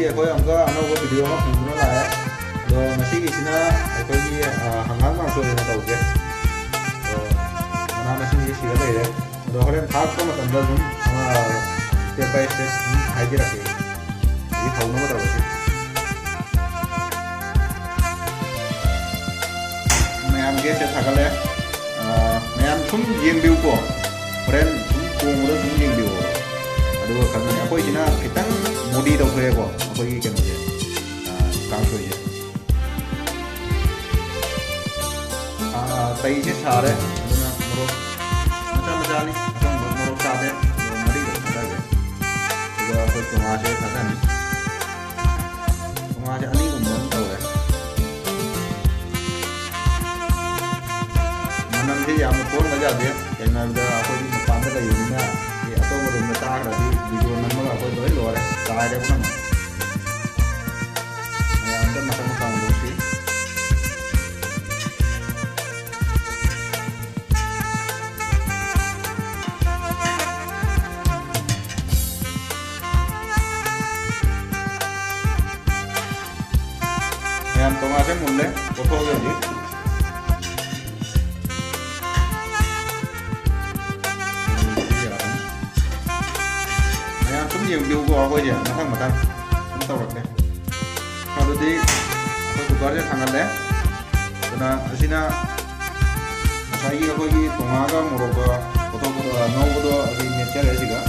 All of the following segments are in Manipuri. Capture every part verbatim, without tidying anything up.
ꯑꯩꯈꯣꯏ ꯑꯃꯨꯛꯀ ꯑꯅꯧꯕ video ꯑꯃ ꯄꯨꯗꯨꯅ ꯂꯥꯛꯑꯦ꯫ ꯑꯗꯣ ꯉꯁꯤꯒꯤꯁꯤꯅ ꯑꯩꯈꯣꯏꯒꯤ, ꯑ, ꯍꯪꯒꯥꯝ ꯀꯥꯡꯁꯣꯏ ꯑꯣꯏꯅ ꯇꯧꯒꯦ꯫ ꯑꯗꯣ ꯃꯅꯥ ꯃꯁꯤꯡꯁꯦ ꯁꯤꯗ ꯂꯩꯔꯦ꯫ ꯑꯗꯣ ꯍꯣꯔꯦꯟ ꯊꯥꯛꯄ ꯃꯇꯝꯗ ꯑꯗꯨꯝ, ꯑ, step by step ꯑꯗꯨꯝ ꯍꯥꯏꯖꯔꯛꯀꯦ꯫ ꯍꯧꯖꯤꯛ ꯍꯧꯅꯕ ꯇꯧꯔꯁꯤ꯫ ꯃꯌꯥꯝ gas ꯁꯦ ꯊꯥꯒꯠꯂꯦ꯫ ꯑ, ꯃꯌꯥꯝ ꯁꯨꯝ ꯌꯦꯡꯕꯤꯌꯨꯀꯣ꯫ ꯍꯣꯔꯦꯟ ꯁꯨꯝ ꯊꯣꯡꯕꯗ ꯁꯨꯝ ꯌꯦꯡꯕꯤꯌꯨ꯫ ꯑꯗꯨꯒ ꯈꯪꯒꯅꯤ꯫ ꯑꯩꯈꯣꯏꯁꯤꯅ ꯈꯤꯇꯪ ꯃꯣꯗꯤ ꯇꯧꯊꯣꯛꯑꯦꯀꯣ ꯑꯩꯈꯣꯏꯒꯤ ꯀꯩꯅꯣꯁꯦ, ꯑ, ꯀꯥꯡꯁꯣꯏꯁꯦ꯫ ꯑ, ꯇꯩꯁꯦ ꯁꯥꯔꯦ꯫ ꯑꯗꯨꯅ ꯃꯣꯔꯣꯛ ꯃꯆꯥ ꯃꯆꯥꯅꯤ, ꯑꯀꯪꯕ ꯃꯣꯔꯣꯛ ꯆꯥꯗꯦ꯫ ꯃꯣꯔꯣꯛ ꯃꯔꯤꯈꯛ ꯊꯥꯗꯒꯦ꯫ ꯑꯗꯨꯒ ꯑꯩꯈꯣꯏ ꯇꯣꯉꯥꯁꯦ ꯊꯥꯗꯅꯤ꯫ ꯇꯣꯉꯥꯁꯦ ꯑꯅꯤꯒꯨꯝꯕ ꯑꯃ ꯇꯧꯔꯦ꯫ ꯃꯅꯝꯁꯦ ꯌꯥꯝꯅ ꯊꯣꯛꯍꯟꯕ ꯌꯥꯗꯦ, ꯀꯩꯒꯤꯅꯣ ꯍꯥꯏꯕꯗ ꯑꯩꯈꯣꯏꯗꯤ ꯃꯄꯥꯟꯗ ꯂꯩꯕꯅꯤꯅ, ꯑꯦ, ꯑꯇꯣꯞꯄ room ꯗ ꯇꯥꯈ꯭ꯔꯗꯤ video ꯅꯝꯃꯒ ꯑꯩꯈꯣꯏ ꯂꯣꯏ ꯂꯣꯏꯔꯦ, ꯆꯥꯏꯔꯦ ꯄꯨꯝꯅꯃꯛ꯫ ꯃꯌꯥꯝꯗ ꯃꯊꯪ ꯃꯊꯪ ꯍꯨꯟꯗꯣꯛꯁꯤ꯫ ꯃꯌꯥꯝ ꯇꯣꯉꯥꯁꯦ ꯃꯨꯜꯂꯦ, ꯀꯣꯠꯊꯣꯛꯑꯒꯦ ꯍꯧꯖꯤꯛ꯫ ꯃꯌꯥꯝ ꯁꯨꯝ ꯌꯦꯡꯕꯤꯌꯨꯀꯣ, ꯑꯩꯈꯣꯏꯁꯦ ꯃꯊꯪ ꯃꯊꯪ ꯁꯨꯝ ꯇꯧꯔꯛꯀꯦ꯫ ꯑꯗꯨꯗꯤ ꯑꯩꯈꯣꯏ cooker ꯁꯦ ꯊꯥꯡꯒꯠꯂꯦ꯫ ꯑꯗꯨꯅ ꯑꯁꯤꯅ ꯉꯁꯥꯏꯒꯤ ꯑꯩꯈꯣꯏꯒꯤ ꯇꯣꯉꯥꯒ ꯃꯣꯔꯣꯛꯀ ꯀꯣꯠꯊꯣꯛꯄꯗꯣ, ꯉꯧꯕꯗꯣ ꯑꯗꯨ ꯃꯦꯠꯆꯔꯦ ꯁꯤꯒ꯫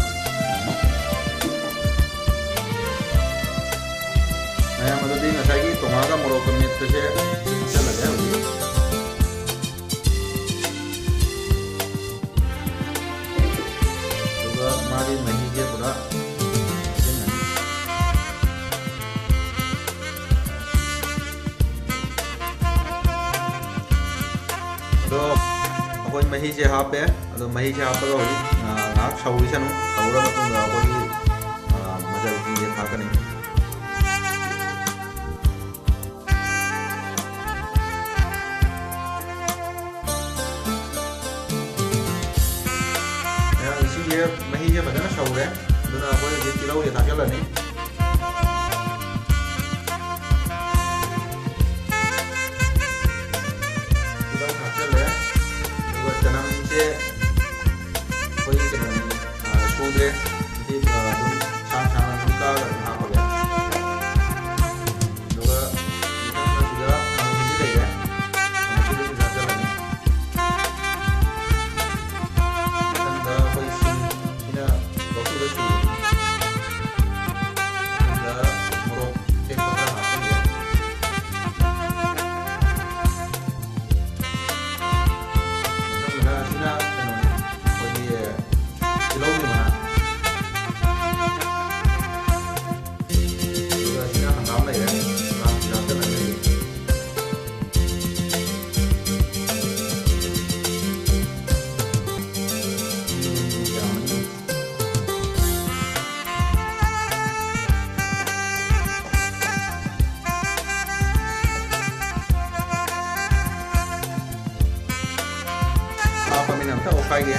ꯃꯌꯥꯝ ꯑꯗꯨꯗꯤ ꯉꯁꯥꯏꯒꯤ ꯇꯣꯉꯥꯒ ꯃꯣꯔꯣꯛꯀ ꯃꯦꯠꯄꯁꯦ ꯍꯥꯞꯆꯜꯂꯒꯦ ꯍꯧꯖꯤꯛ꯫ ꯑꯗꯨꯒ ꯃꯥꯒꯤ ꯃꯍꯤꯁꯦ ꯄꯨꯔꯥ ꯍꯩꯖꯤꯟꯒꯅꯤ꯫ ꯑꯗꯣ ꯑꯩꯈꯣꯏ ꯃꯍꯤꯁꯦ ꯍꯥꯞꯄꯦ꯫ ꯑꯗꯣ ꯃꯍꯤꯁꯦ ꯍꯥꯞꯄꯒ ꯍꯧꯖꯤꯛ, ꯑ, ꯉꯥꯏꯍꯥꯛ ꯁꯧꯈꯤꯁꯅꯨ꯫ ꯁꯧꯔ ꯃꯇꯨꯡꯗ ꯑꯩꯈꯣꯏꯒꯤ, ꯑ, ꯃꯆꯜꯁꯤꯡꯁꯦ ꯊꯥꯛꯀꯅꯤ꯫ ꯏꯁꯤꯡꯁꯦ, ꯃꯍꯤꯁꯦ ꯐꯖꯅ ꯁꯧꯔꯦ꯫ ꯑꯗꯨꯅ ꯑꯩꯈꯣꯏ ꯍꯧꯖꯤꯛ ꯇꯤꯜꯍꯧꯁꯦ ꯊꯥꯛꯆꯜꯂꯅꯤ꯫ ꯑꯩꯈꯣꯏꯒꯤ ꯀꯩꯅꯣꯅꯤ, ꯑ, ꯁꯨꯗ꯭ꯔꯦ꯫ ꯁꯤ, ꯑ, ꯑꯗꯨꯝ ꯁꯥꯡ ꯁꯥꯡꯅ ꯑꯗꯨꯝ ꯀꯛꯑꯒ ꯑꯗꯨꯝ ꯍꯥꯞꯄꯒꯦ꯫ ꯑꯗꯨꯒ ꯃꯊꯪ ꯑꯁꯤꯗ ꯈꯥꯃꯦꯟ ꯑꯁꯤꯟꯕꯤ ꯂꯩꯔꯦ꯫ ꯈꯥꯃꯦꯟ ꯑꯁꯤꯟꯕꯁꯤꯁꯨ ꯍꯥꯞꯆꯜꯂꯅꯤ꯫ ꯃꯊꯪꯗ ꯑꯩꯈꯣꯏ ꯁꯤꯡ ꯁꯤꯅ ꯂꯧꯊꯣꯛꯑꯒ ꯁꯨꯔꯅꯤ꯫ ꯃꯊꯪꯗ ꯃꯣꯔꯣꯛ ꯑꯇꯦꯛꯄ ꯈꯔ ꯍꯥꯞꯆꯤꯟꯒꯦ꯫ ꯃꯊꯪꯗꯅ ꯁꯤꯅ ꯀꯩꯅꯣꯅꯤ, ꯑꯩꯈꯣꯏꯒꯤ ꯇꯤꯜꯍꯧꯒꯤ ꯃꯅꯥ꯫ ꯑꯗꯨꯒ ꯁꯤꯅ ꯍꯪꯒꯥꯝ ꯂꯩꯔꯦ꯫ ꯍꯪꯒꯥꯝꯁꯤ ꯍꯥꯞꯆꯤꯜꯂꯒ ꯌꯥꯝꯃꯅꯤ꯫ ꯍꯥꯞꯄꯃꯤꯅ ꯑꯝꯇ ꯑꯣꯠꯈꯥꯏꯒꯦ꯫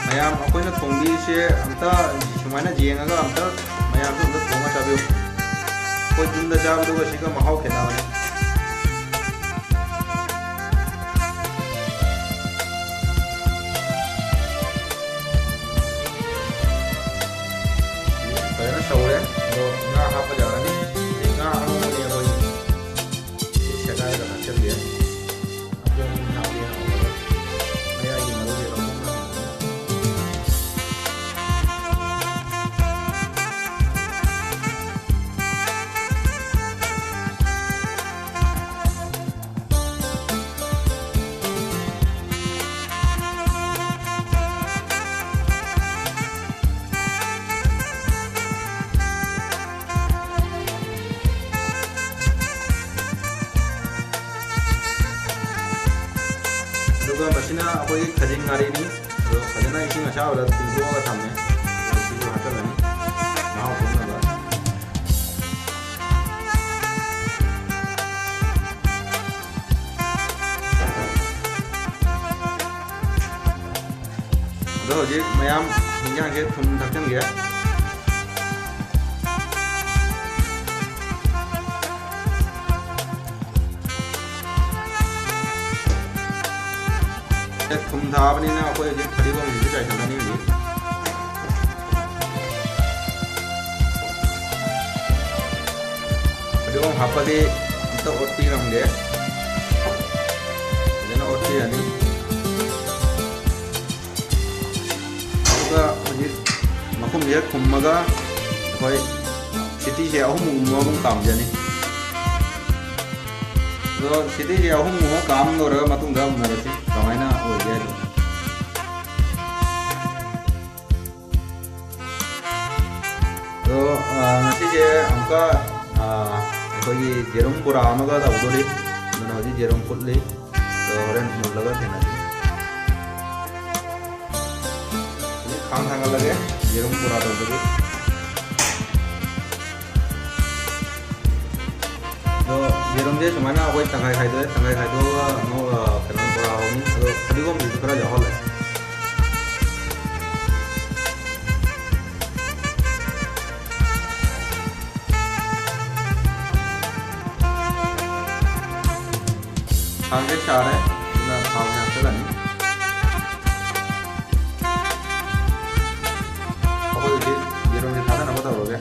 ꯃꯌꯥꯝ ꯑꯩꯈꯣꯏꯅ ꯊꯣꯡꯕꯤꯁꯦ ꯑꯝꯇ ꯁꯨꯃꯥꯏꯅ ꯌꯦꯡꯉꯒ ꯑꯝꯇ ꯃꯌꯥꯝꯁꯨ ꯑꯝꯇ ꯊꯣꯡꯉ ꯆꯥꯕꯤꯌꯨ꯫ ꯑꯩꯈꯣꯏ ꯌꯨꯝꯗ ꯆꯥꯕꯗꯨꯒ ꯁꯤꯒ ꯃꯍꯥꯎ ꯈꯦꯠꯅꯕꯅꯤ꯫ ꯐꯖꯅ ꯁꯧꯔꯦ꯫ ꯑꯗꯣ ꯉꯥ ꯍꯥꯞꯄ ꯌꯥꯔꯅꯤ꯫ ꯑꯗꯩ ꯉꯥ ꯑꯉꯧꯕꯅꯦ ꯑꯩꯈꯣꯏ ꯁꯤ ꯁꯦꯒꯥꯏꯔꯒ ꯍꯥꯞꯆꯤꯟꯒꯦ꯫ ꯑꯄꯣꯝꯕ ꯍꯥꯞꯄꯗꯤ ꯍꯥꯎꯔꯣꯏ꯫ ꯃꯌꯥꯏꯒꯤ ꯃꯔꯨꯁꯦ ꯂꯧꯊꯣꯛꯈ꯭ꯔꯕꯅꯤ꯫ ꯑꯗꯨꯒ ꯃꯁꯤꯅ ꯑꯩꯈꯣꯏꯒꯤ ꯈꯖꯤꯡ ꯉꯥꯔꯤꯅꯤ꯫ ꯑꯗꯣ ꯐꯖꯅ ꯏꯁꯤꯡ ꯑꯁꯥꯕꯗ ꯇꯤꯡꯊꯣꯛꯑꯒ ꯊꯝꯃꯦ꯫ ꯑꯗꯣ ꯁꯤꯁꯨ ꯍꯥꯞꯆꯜꯂꯅꯤ, ꯃꯍꯥꯎ ꯊꯣꯛꯅꯕ꯫ ꯑꯗꯣ ꯍꯧꯖꯤꯛ ꯃꯌꯥꯝ ꯍꯤꯟꯖꯥꯡꯁꯦ ꯊꯨꯝ ꯊꯥꯛꯆꯤꯟꯒꯦ꯫ ꯊꯨꯝ ꯊꯥꯕꯅꯤꯅ ꯑꯩꯈꯣꯏ ꯍꯧꯖꯤꯛ ꯐꯗꯤꯒꯣꯝꯁꯤꯁꯨ ꯆꯥꯏꯁꯤꯜꯂꯅꯤ ꯍꯧꯖꯤꯛ꯫ ꯐꯗꯤꯒꯣꯝ ꯍꯥꯞꯄꯗꯤ ꯑꯝꯇ ꯑꯣꯠꯄꯤꯔꯝꯒꯦ꯫ ꯐꯖꯅ ꯑꯣꯠꯄꯤꯔꯅꯤ꯫ ꯑꯗꯨꯒ ꯍꯧꯖꯤꯛ ꯃꯈꯨꯝꯁꯦ ꯈꯨꯝꯃꯒ ꯑꯩꯈꯣꯏ ꯁꯤꯇꯤꯁꯦ ꯑꯍꯨꯝꯃꯨꯛ ꯑꯃꯨꯛ ꯀꯥꯝꯖꯅꯤ꯫ ꯑꯗꯣ ꯁꯤꯇꯤꯁꯦ ꯑꯍꯨꯝꯃꯨꯛ ꯀꯥꯝ ꯂꯣꯏꯔꯒ ꯃꯇꯨꯡꯗ ꯎꯅꯔꯁꯤ ꯀꯃꯥꯏꯅ ꯑꯣꯏꯒꯦ ꯍꯥꯏꯗꯣ꯫ ꯑꯗꯣ, ꯑ, ꯉꯁꯤꯁꯦ ꯑꯃꯨꯛꯀ, ꯑ, ꯑꯩꯈꯣꯏꯒꯤ ꯌꯦꯔꯨꯝ ꯕꯣꯔꯥ ꯑꯃꯒ ꯇꯧꯗꯣꯔꯤ꯫ ꯑꯗꯨꯅ ꯍꯧꯖꯤꯛ ꯌꯦꯔꯨꯝ ꯐꯨꯠꯂꯤ꯫ ꯑꯗꯣ ꯍꯣꯔꯦꯟ ꯃꯨꯜꯂꯒ ꯊꯦꯡꯅꯁꯤ꯫ ꯍꯧꯖꯤꯛ ꯈꯥꯡ ꯊꯥꯡꯒꯠꯂꯒꯦ ꯌꯦꯔꯨꯝ ꯕꯣꯔꯥ ꯇꯧꯕꯒꯤ꯫ ꯑꯗꯣ ꯌꯦꯔꯨꯝꯁꯦ ꯁꯨꯃꯥꯏꯅ ꯑꯩꯈꯣꯏ ꯇꯪꯈꯥꯏ ꯈꯥꯏꯗꯣꯛꯑꯦ꯫ ꯇꯪꯈꯥꯏ ꯈꯥꯏꯗꯣꯛꯑꯒ ꯑꯃꯨꯛ, ꯑ, ꯀꯩꯅꯣ, ꯕꯣꯔꯥ ꯍꯧꯅꯤ꯫ ꯑꯗꯣ ꯐꯗꯤꯒꯣꯝꯁꯤꯁꯨ ꯈꯔ ꯌꯥꯎꯍꯜꯂꯦ꯫ ꯈꯥꯡꯁꯦ ꯁꯥꯔꯦ, ꯑꯗꯨꯅ ꯊꯥꯎꯁꯦ ꯍꯥꯞꯆꯤꯜꯂꯅꯤ꯫ ꯑꯩꯈꯣꯏ ꯍꯧꯖꯤꯛ ꯌꯦꯔꯨꯝꯁꯦ ꯊꯥꯗꯅꯕ ꯇꯧꯔꯒꯦ꯫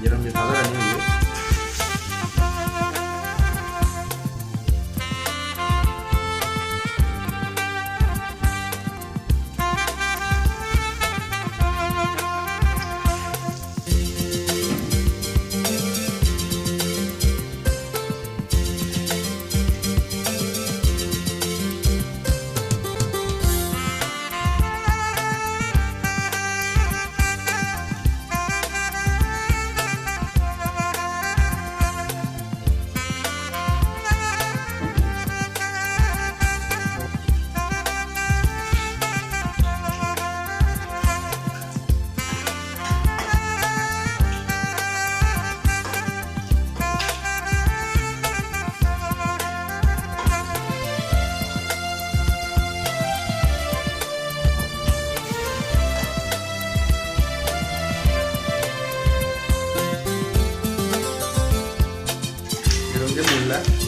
ꯌꯦꯔꯨꯝꯁꯦ ꯊꯥꯗꯔꯅꯤ ꯍꯧꯖꯤꯛ꯫ ꯌꯦꯔꯨꯝꯁꯦ ꯃꯨꯜꯂꯦ꯫